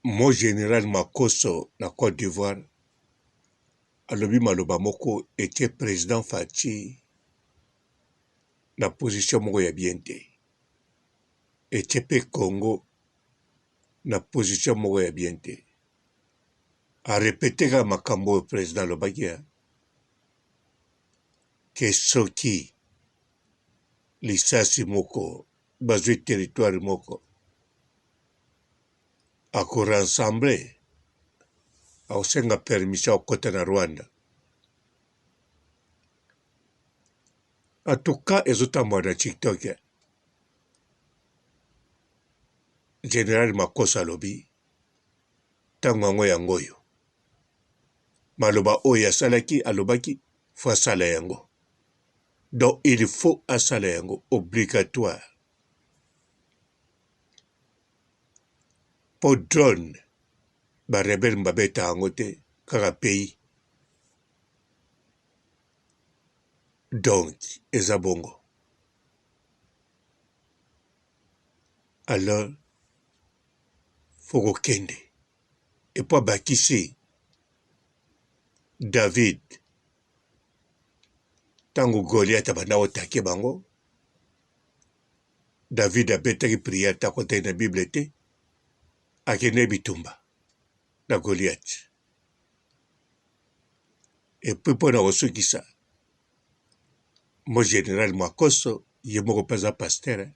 Mon general Makoso na Cote d'Ivoire alobi maloba moko etie president Fatshi na position moko ya bien te. Etie pe Congo na position moko ya bien te. A repeter kaka makambo oyo president alobaki hein, que soki lisasi moko bazwi territoire moko ako rassembler akosenga permission akota na Rwanda. En tout cas ezotambola na TikTok. General Makoso alobi ntango yango yango oyo maloba oyo asalaki alobaki fo asala yango. Donc il faut asala yango obligatoire po drone ba rebelle babeta yango te kaka pays donc eza bongo alors faut kokende epo abakisi David Tango Goliath abanda ko attaquer bango, David abetaki prière te, akotaki na bible te, akendeki bitumba na Goliath. Et puis pona kosukisa, mon general Makoso ye moko pe aza pasteur,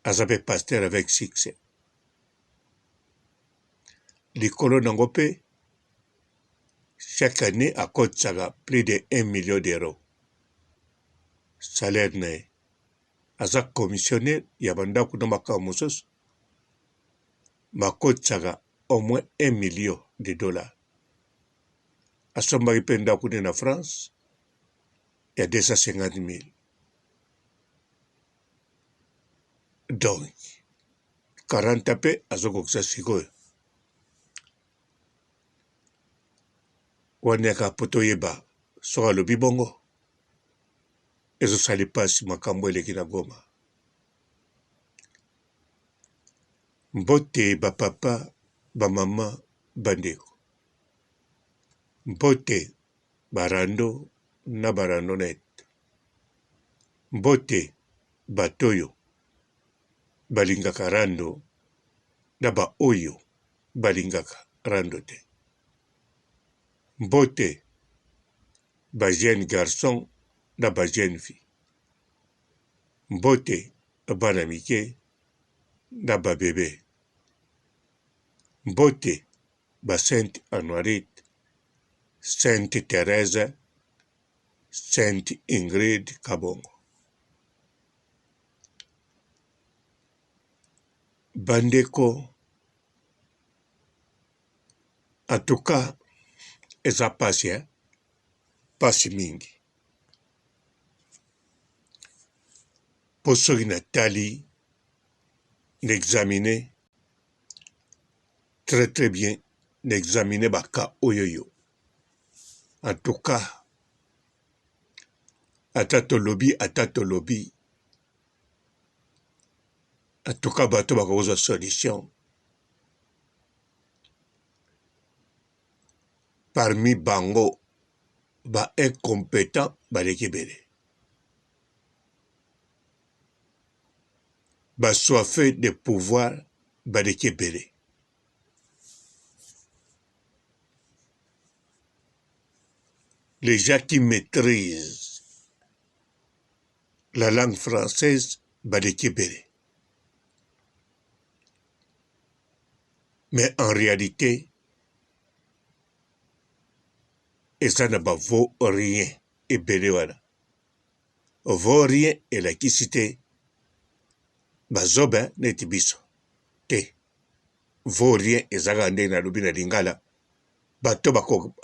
aza pe pasteur avec succès. Likolo nango pe Chaque annee akotisaka plus de un million d'euros salaire na ye. Aza commissionnaire ya ba ndaku na makambo mosusu mais akotisaka au moins un million de dollars. Asombaki pe ndaku ne na France ya 250.000. Donc 40 ans pe azokokisa sikoyo. Wana yaka po toyeba soki alobi bongo ezosali pasi makambo eleki na Goma. Mbote ba papa, ba mama, ba ndeko. Mbote ba rando na ba randonnette. Mbote bato oyo balingaka rando na ba oyo balingaka rando te. Mbote ba jeune garçon na ba jeune fille. Mbote bana mike na ba bebe. Mbote ba sainte Anuarite, sainte Therèse, sainte Ingrid Kabongo. Bandeko en tout cas eza pasi hein, pasi mingi po soki natali na examine très très bien na examine ba cas oyoyo en tout cas ata tolobi ata tolobi En tout cas bato bakozwa solution parmi bango ba incompetent baleki ebele ba soife de pouvoir baleki ebele les gens qui maitrisent la langue française baleki ebele mais en realite eza na ba vaut rien ebele wana vaut rien elakisi te bazoba neti biso te vaut rien eza kaka ndenge nalobi na lingala bato bako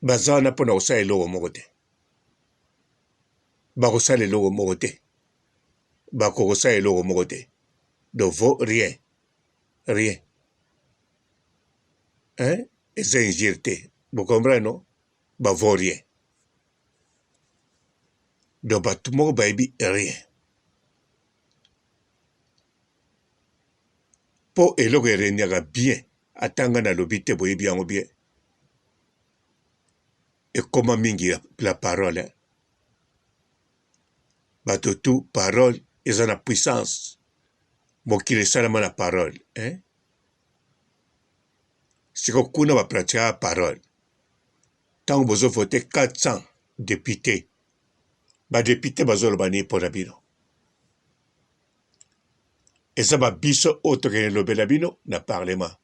Baza wana pona kosala eloko moko te. Bakosala eloko moko te. Bakokosala eloko moko te. Donc vaut rien. Rien. Hein? Eza injure te. Bo comprendre non? Ba vaut rien. Donc bato moko bayebi rien. Mpo eloko eregnaka bien, ata nga nalobi te, boyebi yango bien. Ekoma mingi la parole. Bato tout parole eza na puissance. Mokili esalama na parole. Hein? Siko kuna ba pratiquaka parole. Tango bozo voter 400 deputes, ba deputes bazoloba nini mpo na bino? Eza ba biso oyo tokende lobela bino na parlement.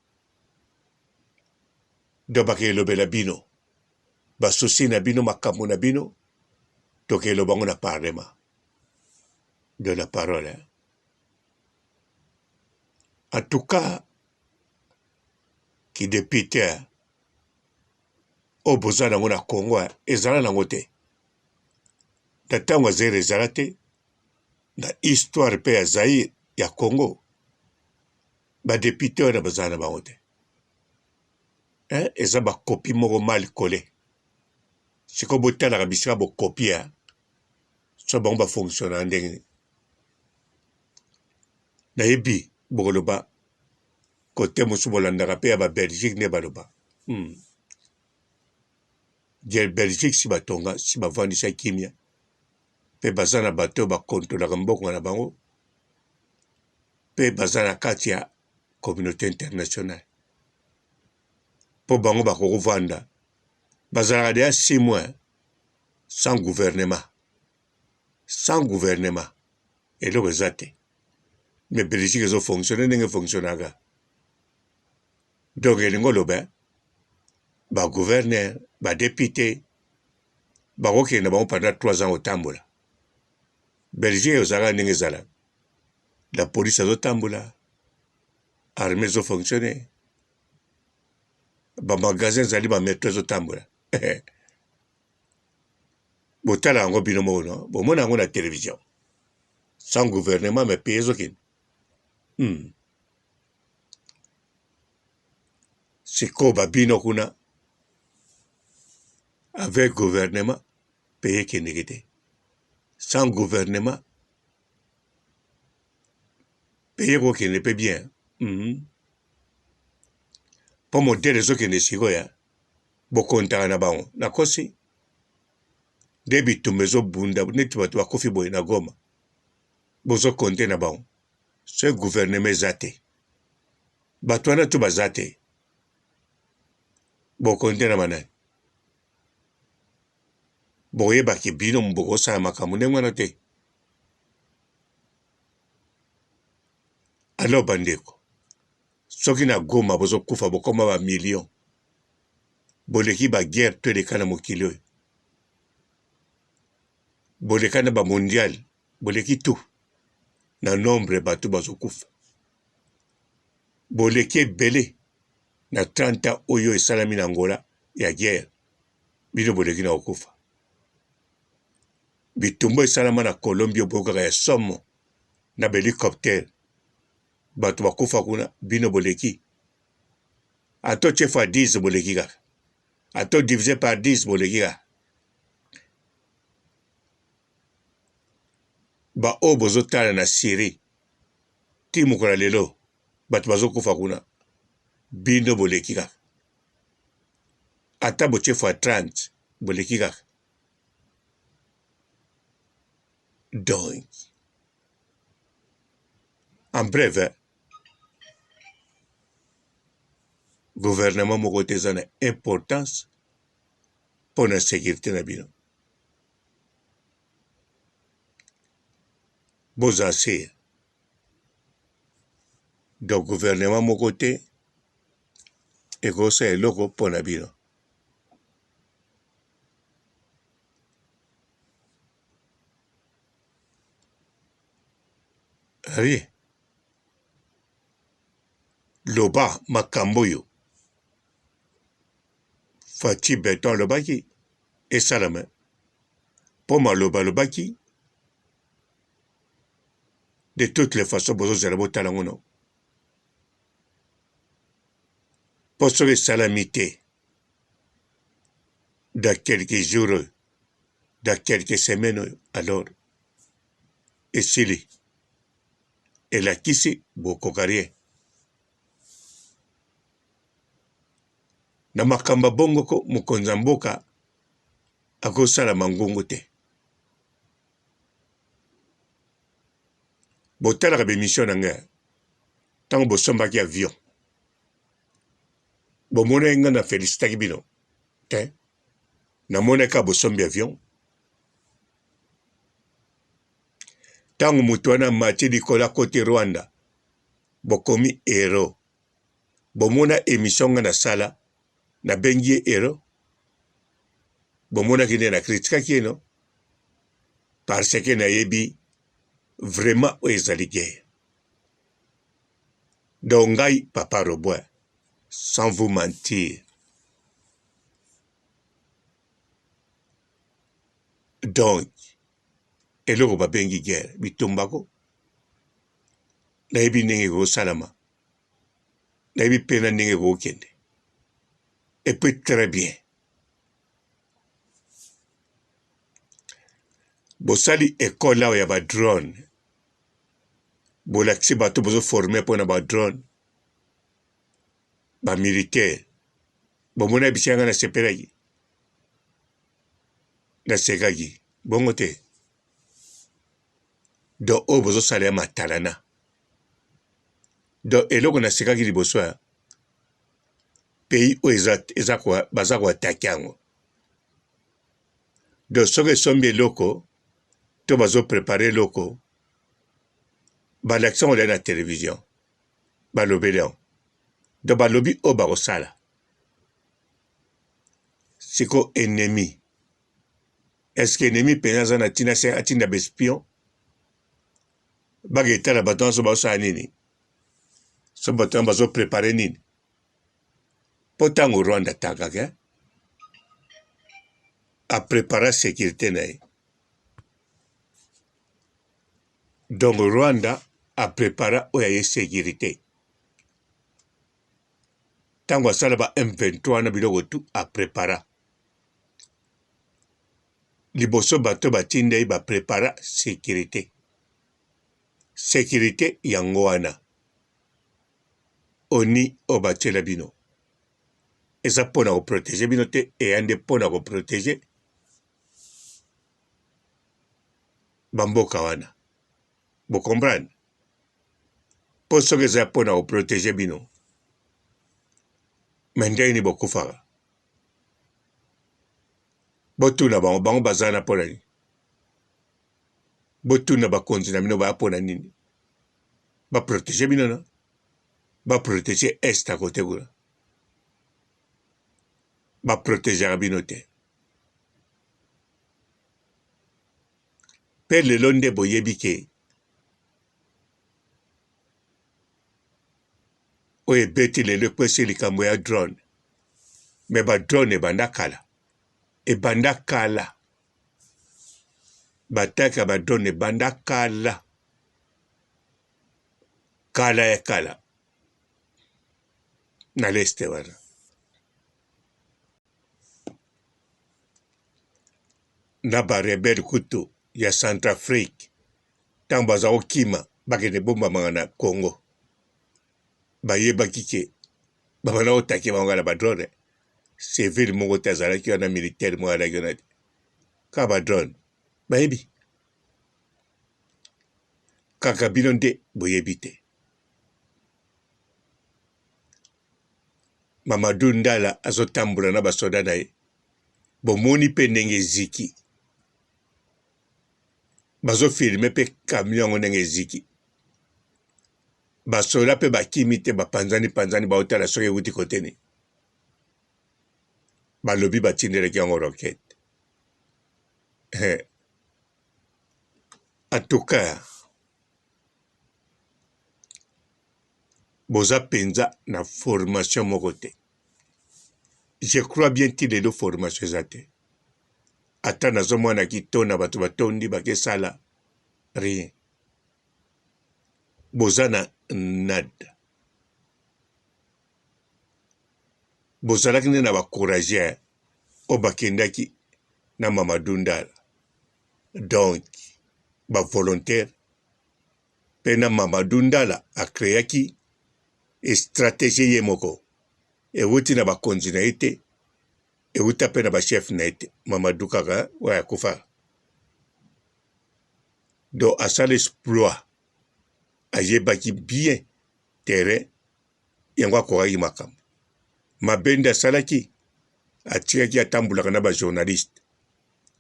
Donc bakende lobela bino ba soucis na bino, makambo na bino, tokende loba yango na parlement. De la parole. Hein? En tout cas, ki depute oyo boza nango na Congo ezala nango te. Na ntango ya Zaire ezala te, na histoire mpe ya Zaire ya Congo ba depute wana bazala na bango te. Hein, eza ba copie moko mal colle. Sikoyo botalaka bisika bo copie so bango ba fonctionnaka ndenge nini. Nayebi bokoloba kote mosusu bolandaka mpe ya ba Belgique nde baloba. Belgique si batonga si bavandisa kimia mpe baza na bato oyo bakontrolaka mbongo na bango mpe baza na kati ya communauté internationale mpo bango bakokovanda bazalaka deja 6 mois sans gouvernement, sans gouvernement eloko eza te. Mais Belgique ezo fonctionner ndenge fonctionnaka. Donc elingi oloba ba gouverneur, ba depute bakokende na bango pendant 3 ans kotambola. Belgique ezalaka ndenge ezalaka. La police azotambola, armée ezo fonctionner, ba magasin ezali, ba metro ezotambola. Botala yango bino moko no, bomona yango na television. Sans gouvernement mais pays ezokende. Sikoyo ba bino kuna avec gouvernement pays ekendeke te. Sans gouvernement pays ekokende pe bien. Po modèle ezokende sikoyo bokontaka na bango nakosi? Nde bitumba ezobunda neti bato bakufi boye na Goma bozo compter na bango soki gouvernement eza te bato wana tout baza te bo compter na banani? Boyeba ke bino bokosala makambo ndenge wana te. Alors bandeko soki na Goma bozokufa bokoma ba millions boleki ba guerre to eleka na mokili oyo boleka na ba mondial boleki tout na nombre bato bazokufa boleki ebele na 30 ans oyo esalami na Angola ya guerre bino boleki na kokufa bitumba esalama na Colombie boyokaka ya somo na ba helicoptère bato bakufa kuna bino boleki ata otie fois 10 boleki kaka ata odivise par 10 boleki kaka baoyo bozotala na Syrie ti mokolo ya lelo bato bazokufa kuna bino boleki kaka ata botie fois 30 boleki kaka donc en bref gouvernement moko te eza na importance mpo na securite na bino bozala se donc gouvernement moko te ekosala eloko mpo na bino. Rien. Loba makambo oyo Fatshi Beton alobaki esalama mpo maloba alobaki de toutes les façons bozozela botala yango no mpo soki esalami te dans quelques jours oyo dans quelques semaines oyo alors esili elakisi bokoka rien. Na makambo ya bongo ko mokonzi ya mboka akosala mangungu te. Botalaka ba emission na ngai ntango bosombaki avion bomonaki ngai na felicitaki bino te namonaki kaka bosombi avion ntango moto wana amati likolo akoti Rwanda bokomi hero bomona emission nga nasala nabengi ye hero bomonaki nde na critikaki ye no parce que nayebi vraiment oyo ezali guerre donc ngai papa roboin sans vous mentir donc eloko babengi guerre bitumba ko nayebi ndenge ekosalama nayebi mpe na ndenge ekokende epuis très bien bosali ekole awa ya ba drone bolakisi bato bozoforme mpo na ba drone ba militaire bomona bisika ngai nasepelaki nasekaki bongo te donc oyo bozosala ya matalana donc eloko nasekaki liboso ya pays oyo eza, eza baza koatake yango donc soki esombi eloko to bazo prepare eloko balakisi yango na television balobeli yango donc balobi oyo bakosala siko ennemi est ce que ennemi mpenza aza na ntina se atinda baespion baketala bato nyonso bazosala nini so bato yango bazoprepare nini mpo ntango rwanda atakaka eh, aprepara sécurité na ye donc rwanda aprepara oyo aye sécurité ntango asala ba m23 na biloko tu aprepara liboso bato batinda ye baprepara sécurité securite yango wana oni oyo batiela bino eza mpo na koprotege bino te eya nde mpo na koprotege bamboka wana bocomprendre mpo soki eza mpo na koprotege bino me ndenge nini bokufaka botuna bango bango baza na mpo na nini Botuna bakonzi na bino baya pona nini? Ba proteger bino na? Ba proteger est à kote kuna. Ba protegeaka bino te. Pe lelo nde boyebi ke oyo ebeti lelo ekwesi likambo ya drone. Mais ba drone ebanda kala. Ebanda kala. Ba attaque ya ba drone ebanda kala kala ya kala na l'est wana. Na ba rebelle kutu ya Centrafrique ntango baza kokima bakende bombamaka na Congo bayebaki ke babanda kotake bango na ba drone civile moko te azalaki wana militaire moko azalaki wana te kaka ba drone bayebi kaka bino nde boyebi te Mamadou Ndala azotambola na basoda na ye bomoni mpe ndenge eziki bazofilme mpe camion yango ndenge eziki Basoda pe bakimi te bapanzani panzani baotala soki ewuti kote nini. Balobi batindelaki yango roquette. Eh. En tout cas, boza penza na formation moko te. Je crois bien ti lelo formation eza te. Ata nazomona kitona bato batondi bakesala rien. Boza na nada. Bozalaki nde na ba courageux oyo bakendaki na Mamadou Ndala. Donc ba volontaires pe na Mamadou Ndala a creaki strategie ye moko. Ewuti na bakonzi na ye te, ewuta mpe na ba chef na ye te. Mamadou kaka oyo akufa. Donc asala exploit, ayebaki bien terrain yango akokaki makambo. Mabe nde asalaki, atikaki atambolaka na ba journaliste.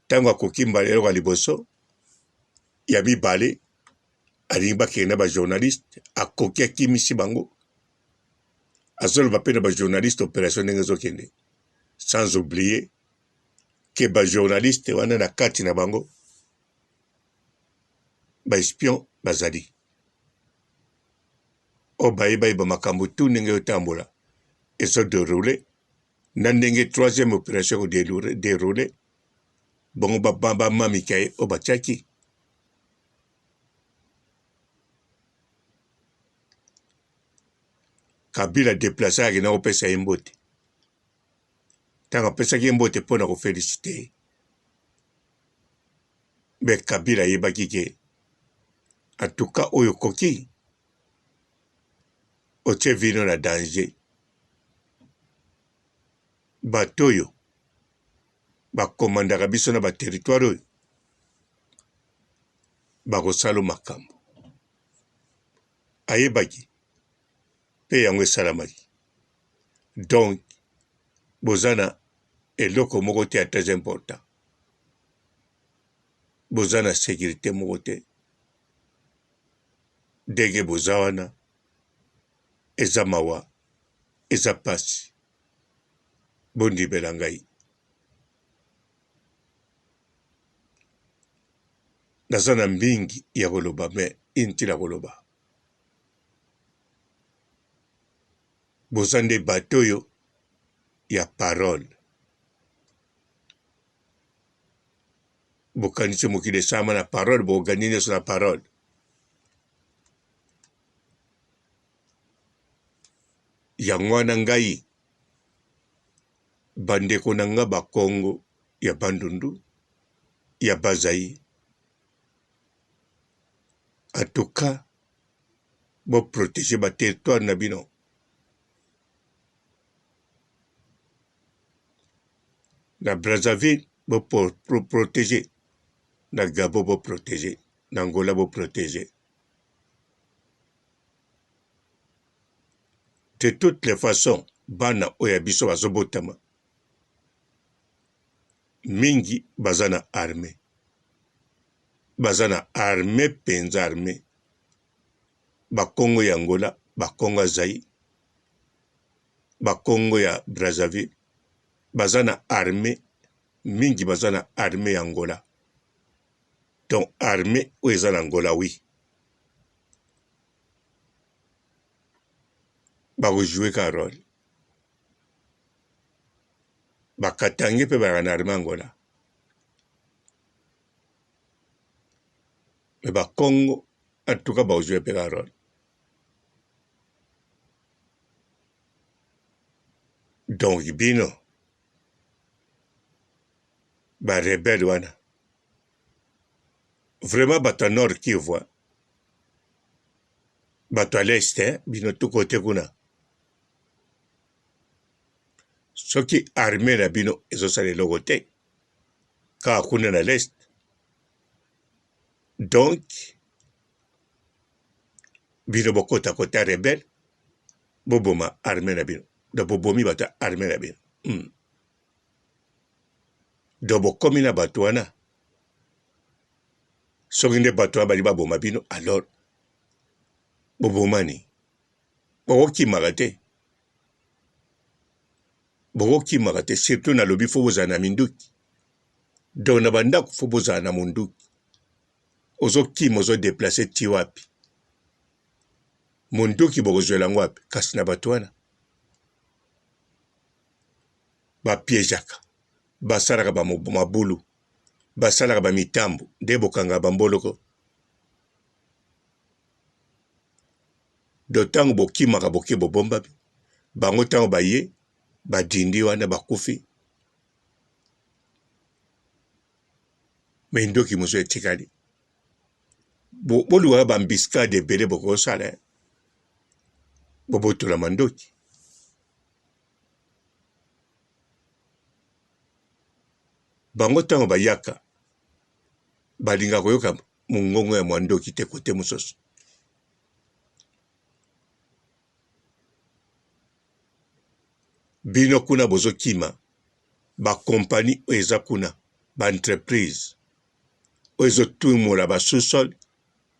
Ntango akoki mbala eloko ya liboso, ya mibale alingi bakende na ba journaliste, akoki akimisi bango. Azoloba mpe na ba journaliste operation ndenge ezokende, sans oublier que ba journaliste wana na kati na bango ba espion bazali oyo bayebayeba makambo tu ndenge ezotambola ezo deroule na ndenge troisième operation eko deroule bongo bamamika ye oyo batiaki Kabila deplace akenda kopesa ye mbote ntango apesaki ye mbote mpo na kofelisite ye me Kabila ayebaki ke atuka oyo okoki otie vino na danger bato oyo bakomandaka biso na bateritware oyo bakosala makambo ayebaki mpe yango esalamaki. Donc boza na eloko moko te ya très important, boza na securite moko te ndenge boza wana, eza mawa, eza pasi, bondimela ngai. Naza na mingi ya koloba mais inutile ya koloba. Boza nde bato oyo ya parole. Bokanisi mokili esalama na parole, bokoganye nyonso na parole. Yango wana ngai bandeko na nga ba Kongo ya Bandundu ya Bazai en tout cas bo proteger ba territoire na bino. Na Brazzaville bo proteger, na Gabon bo proteger, na Angola bo proteger. De toutes les façons bana oyo ya biso bazobotama mingi baza na armee, baza na armee mpenza armee. Bakongo ya Angola, bakongo ya Zaïre, bakongo ya Brazzaville baza na armee mingi, baza na armee ya Angola. Donc armee oyo eza na Angola oui. Bako jouer ka role. Ba katange pe bazalaka na armee Angola. Mais ba Kongo en tout cas bako jouer pe ka role. Donc bino ba rebelle wana vraiment bato ya Nord Kivu bato ya l'est eh, bino tout kote kuna soki armée na bino ezosala eloko te kaka kuna na l'est donc bino bokota kota rebelle boboma armée na bino donc bobomi bato ya armée na bino hmm. Donc bokomi na bato wana soki nde bato wana bali baboma bino alors bobomani bokokimaka te bokokimaka te surtout nalobi fo bozala na minduki donc na bandako fo bozala na munduki ozokima ozodeplace ti wapi munduki bokozwela yango wapi kasi na bato wana ba piejaka basalaka ba mabulu basalaka ba mitambo nde bokangaka ba mboloko do ntango bokimaka boke bobombami bango ntango baye badindi wana bakufi mindoki mosusu etikali bolukaka bambiskade ebele bokosala bobotola mandoki. Bango ntango bayaka balingaka koyoka mongongo ya mwandoki te kote mosusu. Bino kuna bozokima ba compagnie oyo eza kuna ba entreprise oyo ezotumola ba sous-sol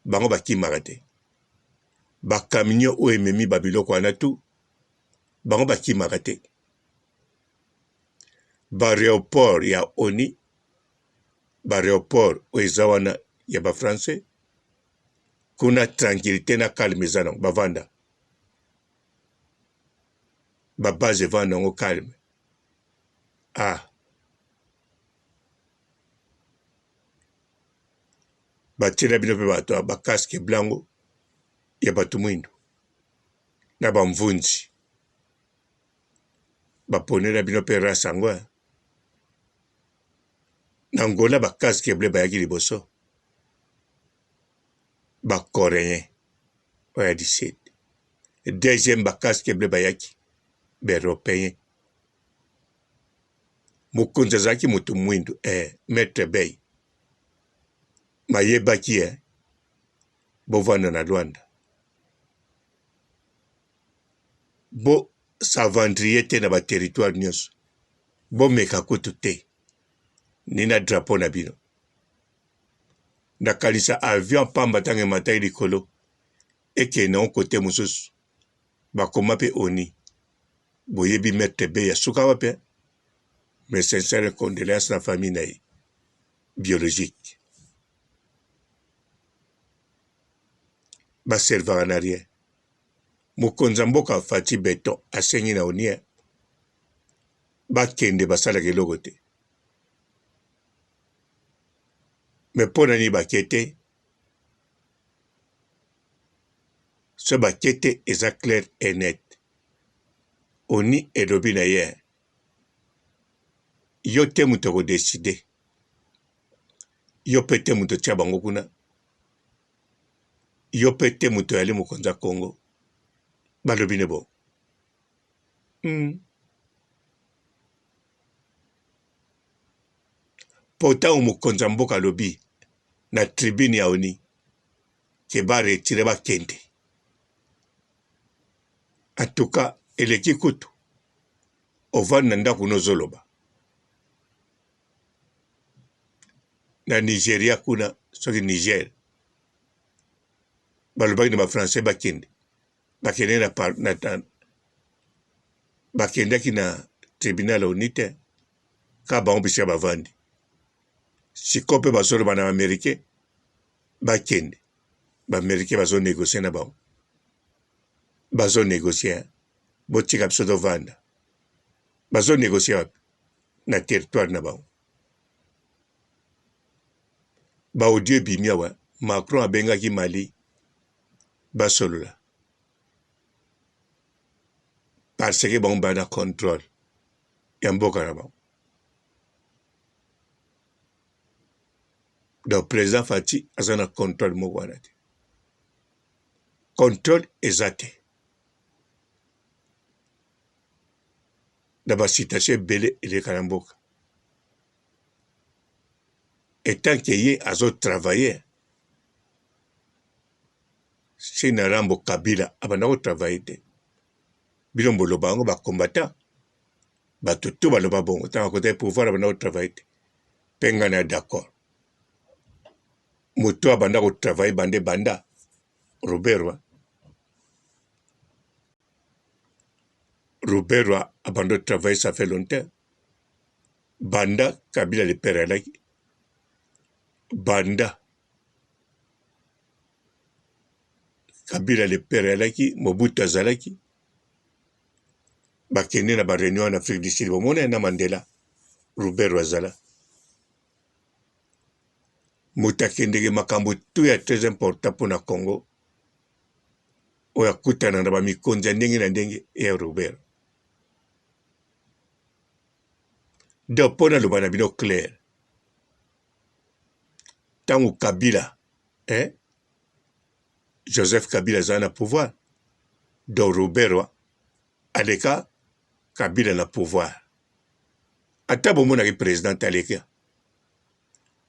bango bakimaka te. Ba camion oyo ememi ba biloko wana tout bango bakimaka te. Ba aeroport ya ONU, ba aeroport oyo eza wana ya ba français kuna tranquillite na calme eza nango bavanda ba base evanda yango calme ah batiela bino mpe bato ya ba casque blanc ya bato mwindu na bamvunzi baponela bino mpe race yango eh. Na Angola ba casque bleu bayaki liboso ba coréen oyo ya du sud deuxième ba casque bleu bayaki ba européen mokonzi azalaki moto mwindu eh, maître bay mayebaki eh, bovanda na Luanda bo s'aventurier te na ba territoire nyonso bomeka kutu te ni na drapeau na bino nakanisa avion pamba ntango emataki likolo ekende yango kote mosusu bakoma mpe oni boyebi maître be ya suka wapi mes sincères condoléances na famille na ye biologique baservaka na rien mokonzi ya mboka Fatshi Beton asengi na ONU bakende basalaka eloko te me mpo na nini bake te so bake te eza clair et net ONU elobi na ye yo te moto okodeside yo mpe te moto otya bango kuna yo mpe te moto oyali mokonzi ya Congo balobi ne bo Mpo ntango mokonzi ya mboka alobi na tribune ya ONU ke ba retire bakende en tout cas eleki kutu ovandi na ndako nozoloba na Nigeria kuna soki Niger balobaki na ba français bakende bakende na, na, na bakendaki na tribunal ONU te kaka bango bisika bavandi sikoyo mpe bazoloba na baamericain bakende baamericain bazonegocie na bango bazonegocie botika biso tovanda bazonegocie wapi na territoire na bango ba audio ebimi awa Macron abengaki Mali basolola parce que bango bana contrôle ya mboka na bango donc président Fatshi aza na contrôle moko wana te contrôle eza te na ba situation ebele eleka na mboka etant que ye azo travailler si na Rambo Kabila abanda ko travailler te bino boloba yango ba combattant bato to baloba bongo ntango akotaki pouvoir abanda ko travailler te mpe ngai na d'accord moto abanda ko travailler banda ebanda Ruberwa Ruberwa abanda ko travailler ça fait longtemps banda Kabila le père alaki banda Kabila le père alaki Mobutu azalaki bakende na ba réunion en Afrique du Sud bomona na Mandela Ruberwa azala moto akendeke makambo tout ya très important mpo na Congo oyo akutana na bamikonzi ya ndenge na ndenge ya Robert donc mpo naloba na bino clair ntango Kabila eh? Joseph Kabila azala na pouvoir donc Ruberwa aleka Kabila na pouvoir ata bomonaki president aleka.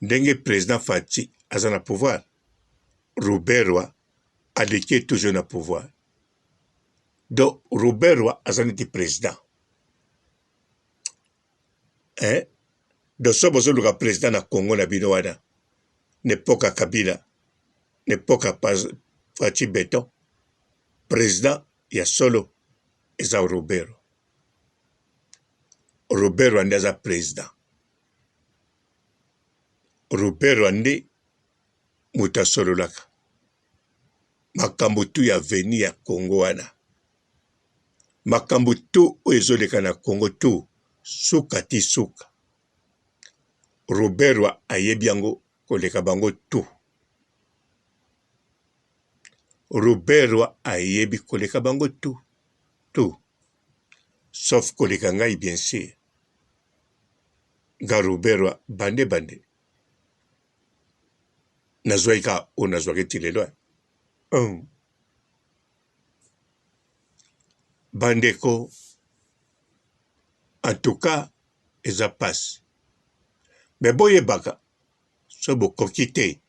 Ndenge president Fatshi aza na pouvoir, Ruberwa aleki ye toujours na pouvoir. Donc Ruberwa aza neti president. Hein? Donc soki bozoluka president na Congo na bino wana, na epoque ya Kabila, na epoque ya Fatshi Beton, president ya solo eza Ruberwa. Ruberwa nde aza president. Ruberwa nde moto asololaka makambo tu ya avenir ya Congo wana. Makambo tu oyo ezoleka na Congo tu suka ti suka. Ruberwa ayebi yango koleka bango tu. Ruberwa ayebi koleka bango tu tu. Sauf koleka ngai bien sur. Nga Ruberwa bande bande. Nazwaki kaka oyo nazwaki ti lelo. Um. Bandeko, en tout cas eza pasi. Mais boyebaka soki bokoki te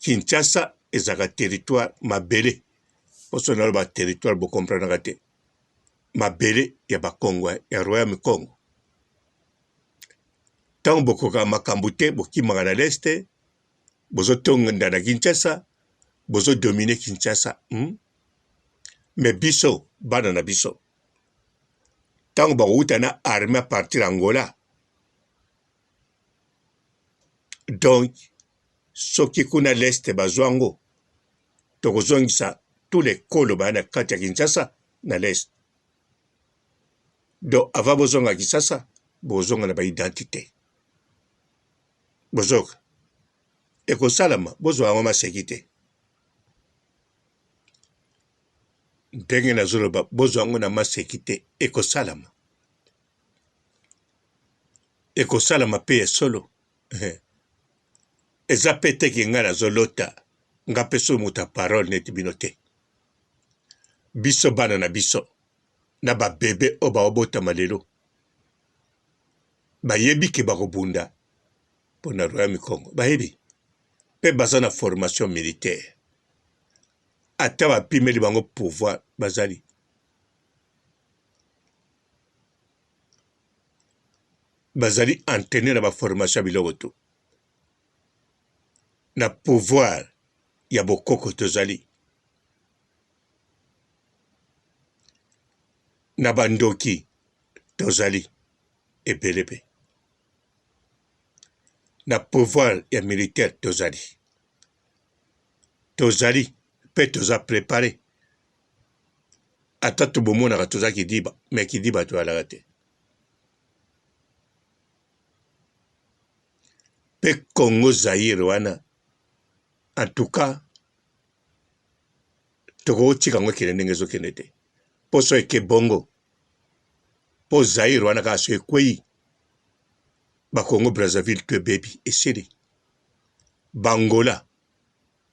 Kinshasa ezalaka territoire mabele po soki naloba territoire bo comprenaka te mabele ya ba kongo ya royaume kongo ntango bokokaka makambo te bokimaka na leste bozotonda na Kinshasa bozo domine Kinshasa hmm? Me biso bana na biso ntango bakowuta na armée à partir ya Angola Donc soki kuna l'est bazwa yango tokozongisa tous les kolo baya na kati ya Kinshasa na l'est. Donc avant bozonga Kinshasa bozonga na ba identite. Bozoka ekosalama bozwa yango maseki te. Ndenge nazoloba bozwa yango na maseki te ekosalama. Ekosalama pe ya solo eza pe te ke nga nazo lota nga pe soki moto ya parole neti bino te biso bana na biso na ba bebe oyo baobotama lelo bayebi ke bakobunda pona royaume kongo bayebi pe baza na formation militaire ata bapimeli bango pouvoir bazali bazali entraine na ba formation ya biloko tout na pouvoir ya bokoko tozali na bandoki tozali ebele mpe na pouvoir ya militaire tozali tozali mpe toza prepare ata tobomonaka toza kidiba me kidiba toyalaka te mpe Congo Zaïre wana en tout cas tokotika yango ekende ndenge ezokende te mpo so eke bongo mpo Zaïre wana kaka so ekwei ba Congo Brazzaville to ebebi esili bangola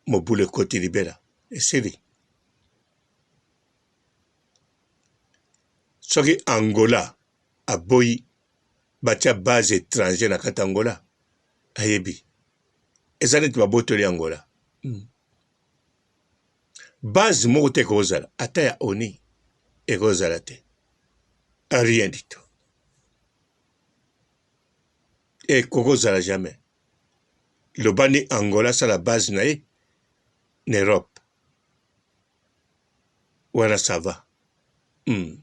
mobulu ekoti libela esili soki Angola aboyi batia base etranger na kati Angola ayebi eza neti babotoli Angola mm. Base moko te ekozala ata ya ONU ekozala te rien du tout ekokozala jamais loba nde Angola asala base na ye na Europe wana ça va mm.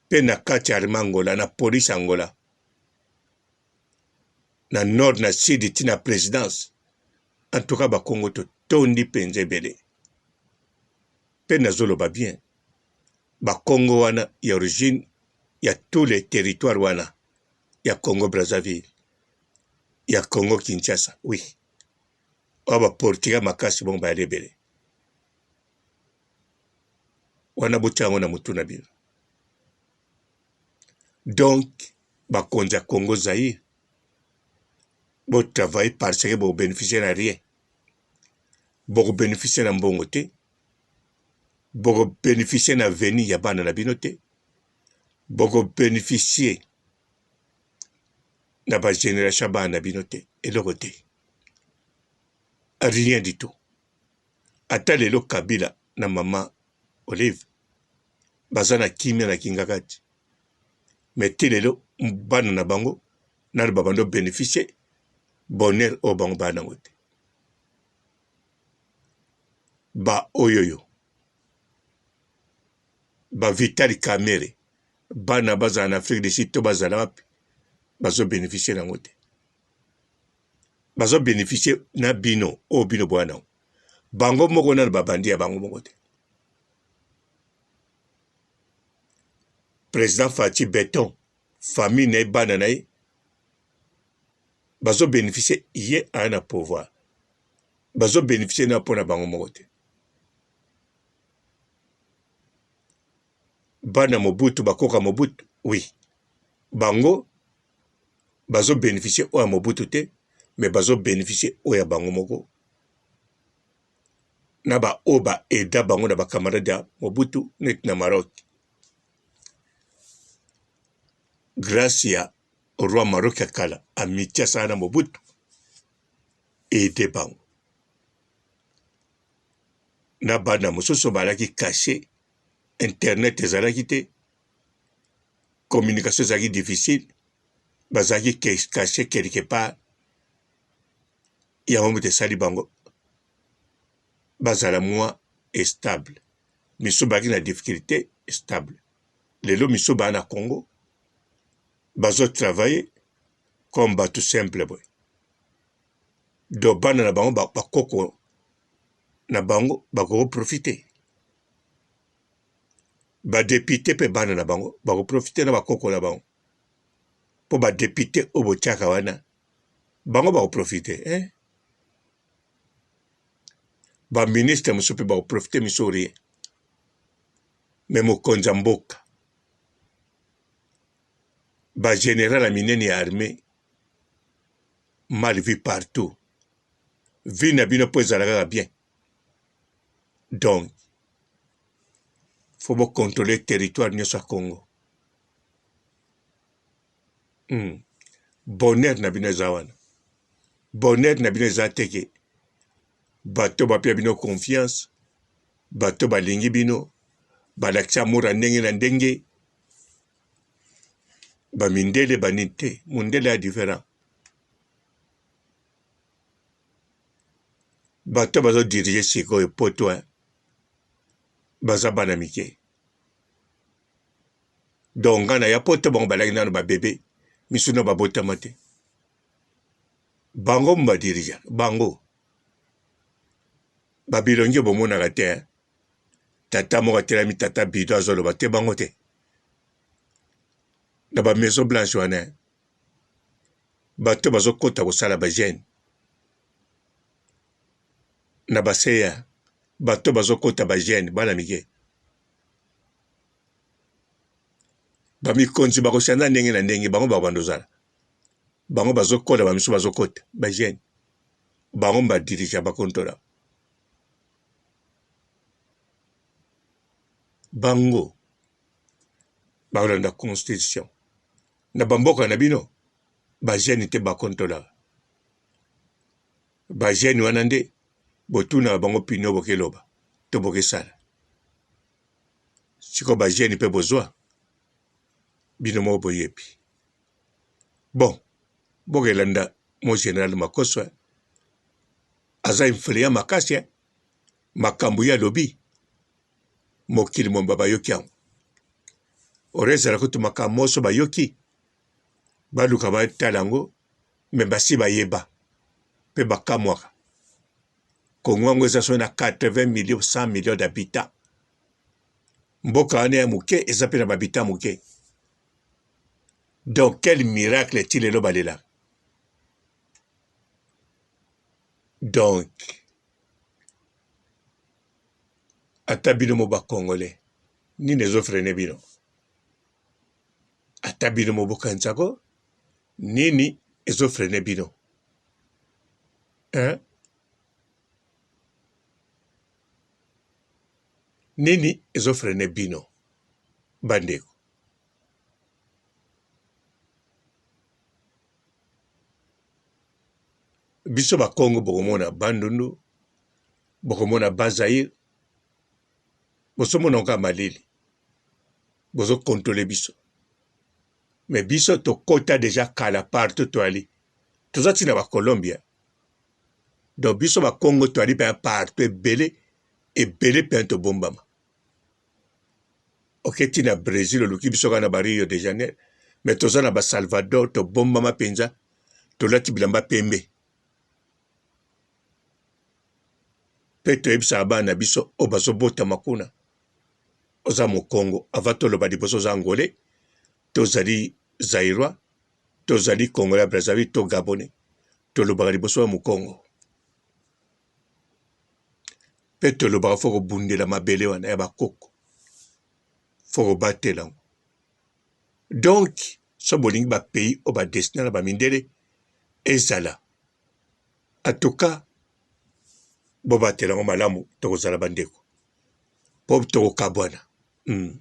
Mpe na kati ya armee Angola na police Angola na nord na sud ti na presidence en tout cas bakongo totondi mpenza ebele mpe nazoloba bien bakongo wana ya origine ya tous les territoires wana ya Congo Brazzaville ya Congo Kinshasa oui oyo ba portugais makasi bongo bayali ebele wana botia yango na motu na bino donc bakonzi ya Congo Zaïre bo travailler parce que bo bénéficier na rien boko bénéficier na mbongo te boko bénéficier na avenir ya bana na bino te boko bénéficier. Na ba generation ya bana na bino te, eloko te. Rien du tout. Ata lelo Kabila na mama Olive baza na kimia na Kingakati. Mais ti lelo bana na bango nanu babandi beneficier bonheur oyo bango baa nango te. Ba oyoyo ba Vital Kamerhe bana bazala na Afrique du Sud to bazala wapi bazo beneficier nango te. Bazo beneficier na bino oyo bino boya nango. Bango moko nanu babandi ya bango moko te. President Fatshi Beton famille na ye bana na ye bazo beneficier ye aya na pouvoir bazo beneficier na mpo na bango moko te. Bana Mobutu bakoka Mobutu oui bango bazo beneficier oyo ya Mobutu te mais bazo beneficier oyo ya bango moko na ba oyo ba aida bango na ba camarade ya Mobutu neti na Maroc grace ya roi Maroc ya kala amitie asala na Mobutu aide bango na bana mosusu balaki cache internet ezalaki te communication ezalaki difficile bazalaki cache quelque part yango moto esali bango bazala mwa estable misusu bazalaki na difficulté stable lelo misusu baa na Congo bazo travailler comme bato simple boye donc bana na bango bakoko na bango bakoki profite ba depute mpe bana na bango bakoprofite na bakoko na bango mpo ba depute oyo botiaka wana bango bakoprofite eh? ba ministre mosusu mpe bakoprofite miso rien me mokonzi ya mboka ba general ya minene ya armée mal vu partout vie na bino mpo ezala kaka bien donc faut bo contrôler territoire nyonso ya Congo Bonheur na bino eza wana. Bonheur na bino eza te ke bato bapia bino confiance, bato balingi bino, balakisi amour ya ndenge na ndenge, ba mindele ba nini te, mundele ya different. Bato bazo diriger sikoyo poto hein, baza bana mike. Donc nga na ya poto bango balaki nano ba bebe misu na babotama te. Bango ba dirigeant bango ba bilongi bomonaka te hein? Tata moko atelami tata bido azoloba te bango te na ba maison blanche wana hein? Bato bazokota kosala ba jeune na ba CA bato bazokota ba jeune bana mike Ba mikonzi bako change ndenge na ndenge bango bako banda ozala bango bazokola ba misusu bazokota ba jeune bango ba dirigea ba controla bango bakolanda constitution na ba mboka na bino ba jeune te ba controlaka ba jeune wana nde botunaka bango pino bokeloba to bokesala Sikoyo ba jeune pe bozua bino moko boyebi. Bon bokelanda mon general Makoso hein. Aza influent makasi hein. Makambo ye alobi mokili mobimba bayoki yango. Ore ezala kutu makambo moso bayoki baluka batala yango me basi bayeba pe bakamwaka. Congo yango eza soki na 80 millions 100 millions d'habitants. Mboka wana ya moke eza pe na ba habitants moke. Donc quel miracle ti lelo balelaka. Donc ata bino mo ba congolais nini ezo freiner bino? Ata bino mo bokanisa ko nini ezo freiner bino? Hein? Nini ezo freiner bino bandeko? Biso ba Kongo bokomona Bandundu, bokomona Bas Zaïre, bozomona kaka malili, bozo controle biso. Mais biso tokota dejà kala partout toyali, toza ti na ba Colombia. Donc biso ba Kongo toyali penza partout ebele ebele penza tobombama. Oke ti na Bresil oluki biso kaka na ba Rio de Janeiro, mais toza na ba Salvador tobombama penza, tolati bilamba pembe. Pe toyebisaka bana na biso oyo bazobotama kuna, oza mokongo avant toloba liboso oza angolais, to ozali zairois, to ozali congolais ya Brazzaville to gabonais, tolobaka liboso ya mokongo. Pe tolobaka fo kobundela mabele wana ya bakoko, fo kobatela yango. Donc soki bolingi ba pays oyo ba destina na ba mindele ezala en tout cas bobatela yango malamu, tokozala bandeko po tokokabwana. Mm.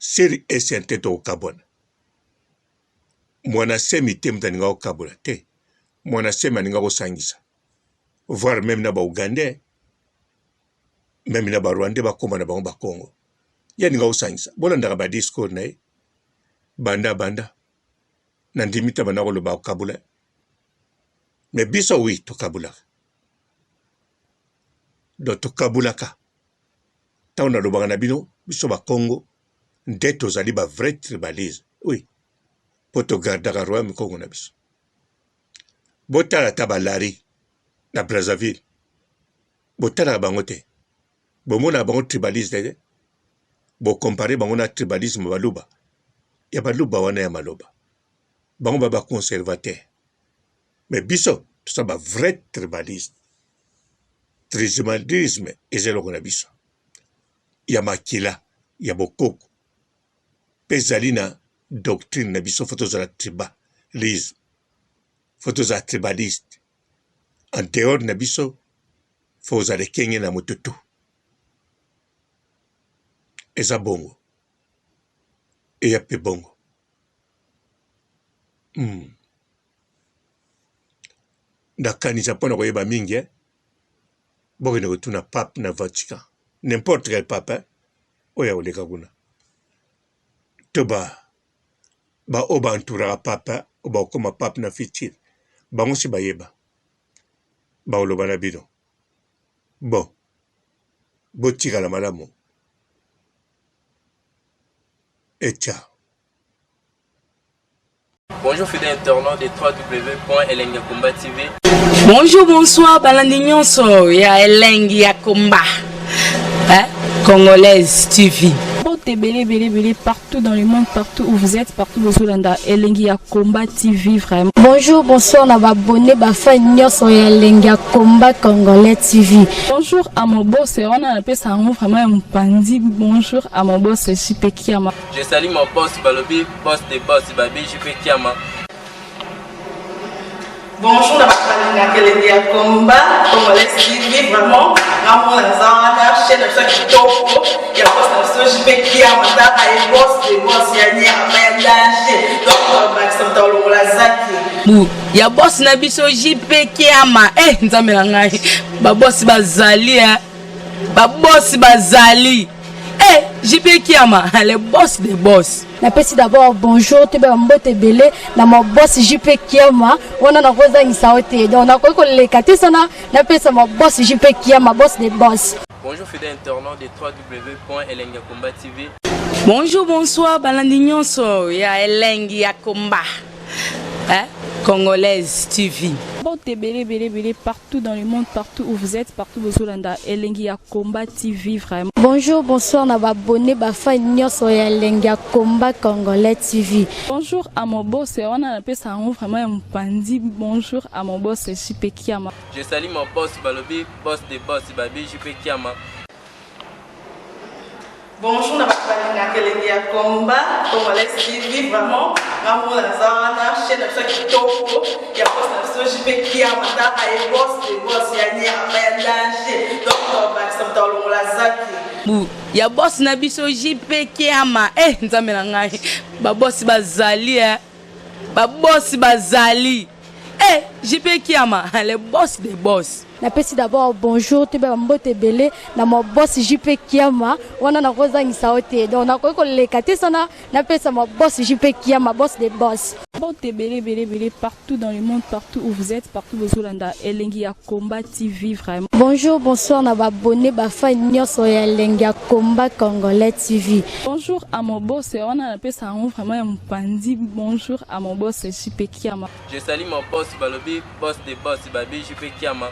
Sur et certain tokokabwana. Mwana semi te moto alinga kokabola te, mwana semi alinga kosangisa, voire meme na ba ougandais meme na ba rwandais bakoma na bango ba Congo. Ye alinga kosangisa, bolandaka ba discours na ye banda banda na ndimi te banda koloba kokabola, mais biso oui tokabolaka, donc tokabolaka. Ntango nalobaka na bino biso ba Congo nde tozali ba vrai tribalisme oui, mpo togardaka royaume Congo na biso. Botala ata ba Lari na Brazzaville, botalaka bango te, bomonaka bango tribalisme te, bokompare bango na tribalisme baluba ya baluba wana ya maloba, bango ba ba conservateur, mais biso toza ba vrai tribaliste. Tribalisme eza eloko na biso ya makila ya bokoko mpe ezali na doctrine na biso, fo tozala tribalisme, fo tozala tribaliste. En dehors na biso fo ozala ekenge na moto tout, eza bongo eya mpe bongo mm. Nakanisa mpo na koyeba mingi eh? Bokende kotuna pape na Vatican, n'importe quel pape eh? Oyo akoleka kuna to ba ba oyo ba entouraka pape eh? Oyo bakokoma pape na futur, bango si bayeba, bakoloba na bino. Bon, botikala malamu et ciao. Bonjour fidèles internautes de www.elengiyakomba TV. Bonjour, bonsoir, balandi nyonso ya Elengi ya Komba. Hein? Congolaise TV. Mbote ebele ebele ebele partout dans le monde, partout où vous êtes, partout bozolanda Elengi ya Combat TV vraiment. Bonjour, bonsoir na ba abonnés, ba fans nyonso ya Elengi ya Combat Congolais TV. Bonjour à mon boss, wana napesa yango vraiment ya mopanzi. Bonjour à mon boss JP Kiama. Je salue mon boss balobi boss de boss babi JP Kiama. Bonjour na bato balingaka elengi ya combat congolais TV vraiment nga moko naza wana chaîne na biso ya kitoko ya boss na biso JP Kiama tala ye boss de boss ya nyama ya danger donc bakisa moto alongola zaki bu ya boss na biso JP Kiama eh nzambe na ngai ba boss bazali eh ba boss bazali eh JP Kiama le boss de boss. Napesi d'abord bonjour toyeba mbote ebele na ma boss JP Kiama wana nakozangisa yo te donc nakoki koleka te sana napesa ma boss JP Kiama boss de boss. Bonjour fidèle internaute de www.elengiyakomba TV. Bonjour, bonsoir, balandi nyonso ya Elengi ya Komba. Hein? Congolaise TV. Mbote ebele ebele ebele partout dans le monde, partout où vous êtes, partout bozolanda Elengi ya Combat TV vraiment. Bonjour, bonsoir na ba abonnés, ba fans nyonso ya Elengi ya Combat Congolais TV. Bonjour à mon boss, wana napesa yango vraiment ya mopanzi. Bonjour à mon boss JP Kiama. Je salue mon boss balobi boss de boss babi JP Kiama. Bonjour na bato balingaka elengi ya combat congolais TV vraiment nga moko naza wana chaîne na biso ya kitoko ya boss na biso JP Kiama tala ye boss de boss ya nyama ya danger donc bakisa moto alongola zaki bu ya boss na biso JP Kiama eh nzambe na ngai ba boss bazali eh ba boss bazali. Eh, JP Kiama, le boss des boss. Napesi d'abord bonjour, toyeba bambote ebele na ma boss JP Kiama. Wana nakozangisa yo te, donc nakoki koleka te sana napesa ma boss JP Kiama, boss de boss. Mbote ebele ebele ebele partout dans le monde, partout où vous êtes, partout bozolanda Elengi ya Combat TV, vraiment. Bonjour, bonsoir na baabonnés, bafans nyonso ya Elengi ya Combat Congolais TV. Bonjour à mon boss, wana napesa yango vraiment ya mopanzi. Bonjour à mon boss JP Kiama. Je salue mon boss balobi, boss de boss babi, JP Kiama.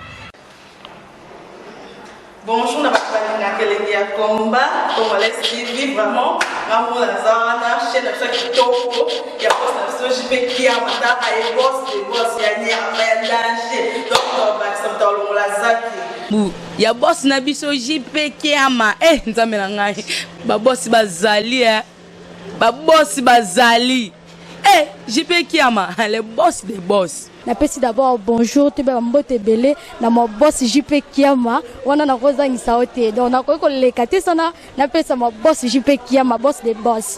Bonjour na bato balingaka Elengi ya Combat Congolais TV, vraiment ngambo naza wana, chaîne na biso ya kitoko ya boss na biso JP Kiama. Taka ye, boss de boss ya nyama ya danger, donc bakisa moto alongola zaki. Bu ya boss na biso JP Kiama. Eh, nzambe na ngai, babosi bazali, eh. Babosi bazali. Eh, JP Kiama, le boss des boss. Napesi d'abord bonjour, toyeba bambote ebele na ma boss JP Kiama. Wana nakozangisa yo te, donc nakoki koleka te sana napesa ma boss JP Kiama, boss de boss.